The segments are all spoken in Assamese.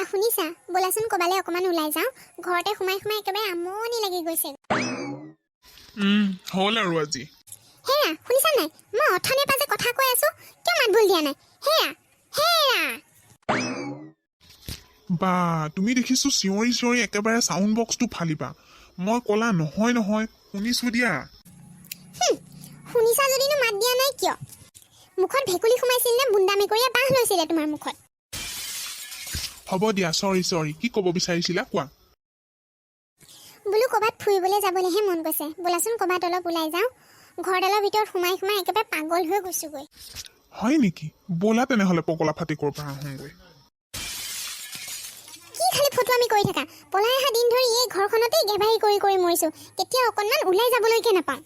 শুনিছা? ব'লাচোন, ক'বালৈ অকণমান ওলাই যাওঁ। ঘৰতে সোমাই সোমাই একেবাৰে আমনি লাগি গৈছে। হ'ল আৰু আজি। হেৰা, শুনিছা নাই? মই অথনিৰ পৰা যে কথা কৈ আছো, কিয় মাত বোল দিয়া নাই? হেৰা, হেৰা! বা, তুমি দেখিছো চিঞৰি চিঞৰি একেবাৰে চাউণ্ড বক্সটো ফালিবা। মই ক'লা নহয় নহয়, শুনিছো দিয়া। শুনিছা যদিনো মাত দিয়া নাই কিয়? মুখত ভেকুলী সোমাইছিল নে বুন্দা মেকুৰীয়ে বাঁহ লৈছিলে তোমাৰ মুখত? হ'ব দিয়া, চৰি চৰি। কি ক'ব বিচাৰিছিলা কোৱা। বোলো, ক'ৰবাত ফুৰিবলৈ যাবলৈহে মন গৈছে। ব'লাচোন, ক'ৰবাত অলপ ওলাই যাওঁ। ঘৰডালৰ ভিতৰত সোমাই সোমাই একেবাৰে পাগল হৈ গৈছোগৈ। হয় নেকি? ব'লা তেনেহ'লে, পগলা ফাটিকৰ পৰা আহোঁগৈ। কি খালি ফটোৱামি কৰি থাকা? পলাই অহা দিন ধৰি এই ঘৰখনতেই গেবাৰি কৰি কৰি মৰিছোঁ, কেতিয়া অকণমান ওলাই যাবলৈকে নাপাওঁ।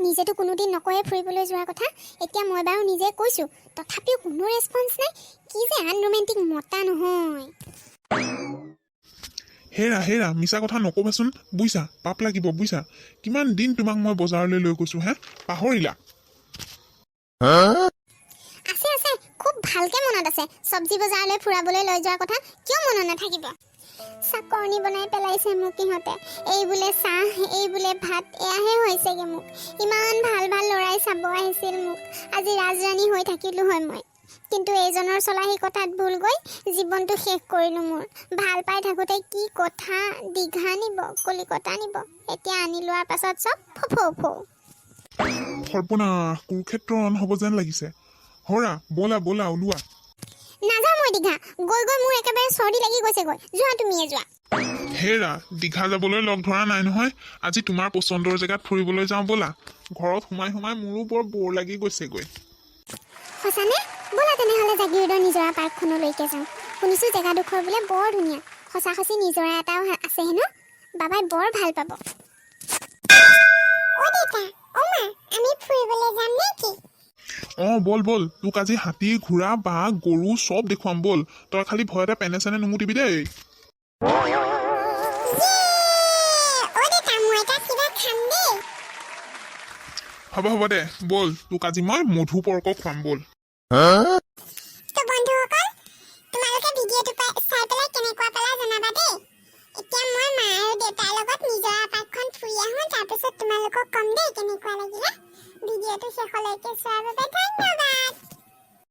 নিজেতো কোনোদিন নকয়ে ফুৰিবলৈ যোৱাৰ কথা। এতিয়া মই বাৰু নিজে কৈছোঁ, তথাপিও কোনো ৰেচপন্স নাই। কি যে আনৰোমেণ্টিক মতা নহয়! হেৰা হেৰা, মিছা কথা নক'বাচোন বুইছা, পাপ লাগিব বুইছা। কিমান দিন তোমাক মই বজাৰলৈ লৈ গৈছোঁ হে, পাহৰিলা? আছে আছে, খুব ভালকে মনত আছে। চব্জি বজাৰলৈ ফুৰাবলৈ লৈ যোৱাৰ কথা কিয় মনত নাথাকিব? চাকৰণি বনাই পেলাইছে মোক ইহঁতে। এই বোলে চাহ, এই বোলে ভাত, এয়াহে হৈছেগে মোক। ইমান ভাল ভাল ল'ৰাই চাব আহিছিল মোক, আজি ৰাজৰাণী হৈ থাকিলোঁ হয় মই। কিন্তু এইজনৰ চলাহী কথাত ভুল গৈ জীৱনটো শেষ কৰিলোঁ মোৰ। ভাল পাই থাকোঁতে কি কথা, দীঘা নিব, কলিকতা নিব। এতিয়া আনি লোৱাৰ পাছত চব ফফৌ ফৌ। সৰ্বনাশ, কুৰুক্ষেত্ৰ ৰণ হ'ব যেন লাগিছে। হৰা, ব'লা ব'লা, ওলোৱা। নাযাওঁ মই দীঘা। গৈ গৈ মোৰ একেবাৰে চৰ্দি লাগি গৈছেগৈ। যোৱা, তুমিয়ে যোৱা। হেৰা, দীঘা যাবলৈ লগ ধৰা নাই নহয়। আজি তোমাৰ পচন্দৰ জেগাত ফুৰিবলৈ যাওঁ ব'লা। ঘৰত সোমাই সোমাই মোৰো বৰ ব'ৰ লাগি গৈছেগৈ। সঁচানে? ব'লা তেনেহ'লে, জাগিৰোডৰ নিজৰা পাৰ্কখনলৈকে যাওঁ। শুনিছোঁ জেগাডোখৰ বোলে বৰ ধুনীয়া। সঁচা সঁচি নিজৰা এটাও আছে হেনো। বাবাই বৰ ভাল পাব। অ দেউতা, অ মা, আমি ফুৰিবলৈ যাম নেকি? অঁ, ব'ল ব'ল। তোক আজি হাতী, ঘোঁৰা, বাঘ, গৰু চব দেখুৱাম ব'ল। তই খালি ভয়তে পেনে চেনে নুমুতিবি দেই। অ দেউতা, মই তাত কিবা খাম দেই। হ'ব হ'ব দে, ব'ল। তোক আজি মই মধু পৰ্ক খুৱাম, ব'ল। তো বন্ধুসকল, তোমালোকে ভিডিঅ'টো চাই পেলাই কেনেকুৱা পালা জনাবা দেই। এতিয়া মই মা আৰু দেউতাৰ লগত নিজৰা পাৰ্কখন ফুৰি আহোঁ, তাৰপিছত তোমালোকক ক'ম দেই কেনেকুৱা লাগিলে। ভিডিঅ'টো শেষলৈকে চোৱা।